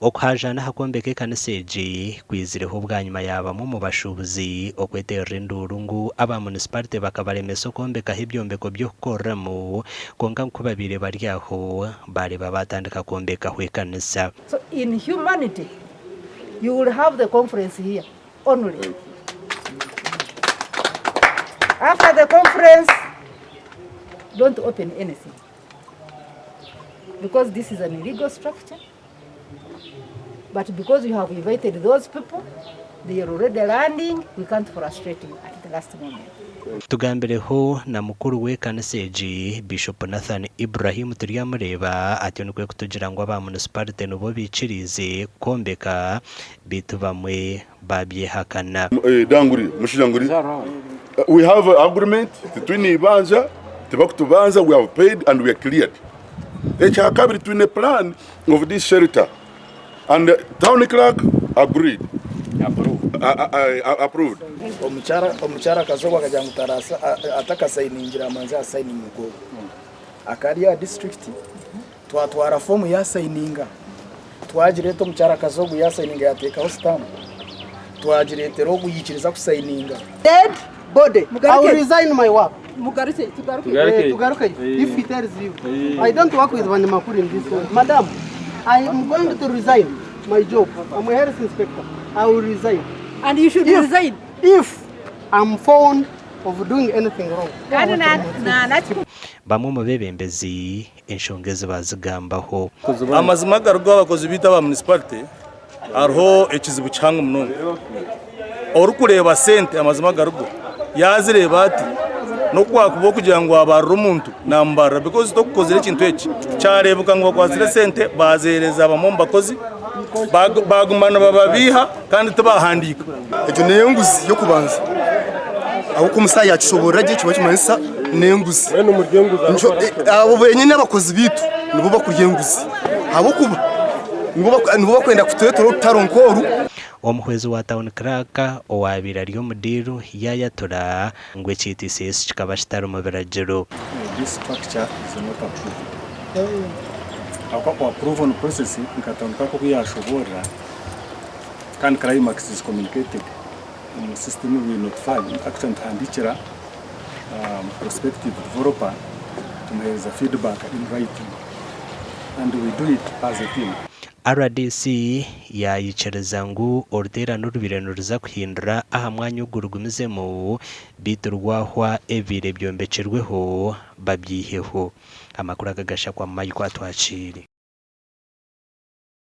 Okuhaajaana aha kwombeka ekanisa egi kwizireho bwanyima ya bamwe omu bashuubuzi okweteerera enduuru ngu aba munisiparite bakabaremesa okwombekaho ebyombeko by'okukoreramu kwonka ngu kubabaire bari aho baareeba baatandika kwombekaho ekanisa. So in humanity you will have the conference here only. After the conference don't open anything because this is an illegal structure. But because you have invited those people, they are already landing, we can't frustrate you at the last moment. Tugambireho na mukuru w'ekanisa egi, Bishop Nathan Ibrahim Turyamureeba atyo nikwo kutugira ngu aba munisiparite nibo baikiriize kwombeka beitu bamwe babyehakana. Danguri, mushaija nguri, we have agreement, titwine ibanja, tibakutubanza, we have paid and we are cleared. Ekyakabiri twine plan of this shelter and town clerk agreed, approved. Omukyara omukyara Kazooba akagira ngu tarasa atakasayiningire amanze asayininge ogwo akari aha disiturikiti twatwara fomu yasayininga twagireeta omukyara Kazooba yasayininga yateekaho sitampu twagireetera ogu yaikiriza kusayininga. Dead body. I will resign my work. Mugarukye, tugaruke. Eh, tugaruke. If he tells you. I don't work with Banyamakuru in this one. Madam, I am going to resign my job. I'm a health inspector. I will resign. And you should If, resign. if I'm found of doing anything wrong. Kandi na na na Bamwe omu beebembezi enshonga ezi baazigambaho. Amazima agaruga abakozi baitu aba munisiparite hariho ekizibu kihango munonga. Orikureeba sente amazima agaruga yaazireeba ati n'oku kwakuba okugira ngu wabarira omuntu namubarira because tokukozire ekintu eki kyareebeka ngu bakwatsire esente baaziheereza bamwe omu bakozi baaguma nibababiiha kandi tibahandiika. Egyo n'enguzi y'okubanza ahabw'okuba omusaija yaakishoboorora gye kiba nikimanyisa n'enguzi. Abo benyini abakozi baitu nibo bakurya enguzi ahabw'okuba nibo bakwenda kutureetera orutaro nk'oru. Omuhwezi wa Town Clerk owaabaire ari omu diiru yaayatura ngu ekiitiisa eki kikaba kitari mu biragiro. This structure is not approved. Ahabw'okuba ku approval process nka Town Clerk oku yaashoboorora, Kandi climax is communicated omu system we notify actually nituhandikira prospective developer tumuhereza feedback in writing and we do it as a team. Rdc yayikiriza ngu oruteerane orubaire niruza kuhindura aha mwanya ogu rugumizemu beitu rwahwa ebibaire byombekirweho babyiheho. Amakuru aga gashakwa Michael Atwakiire.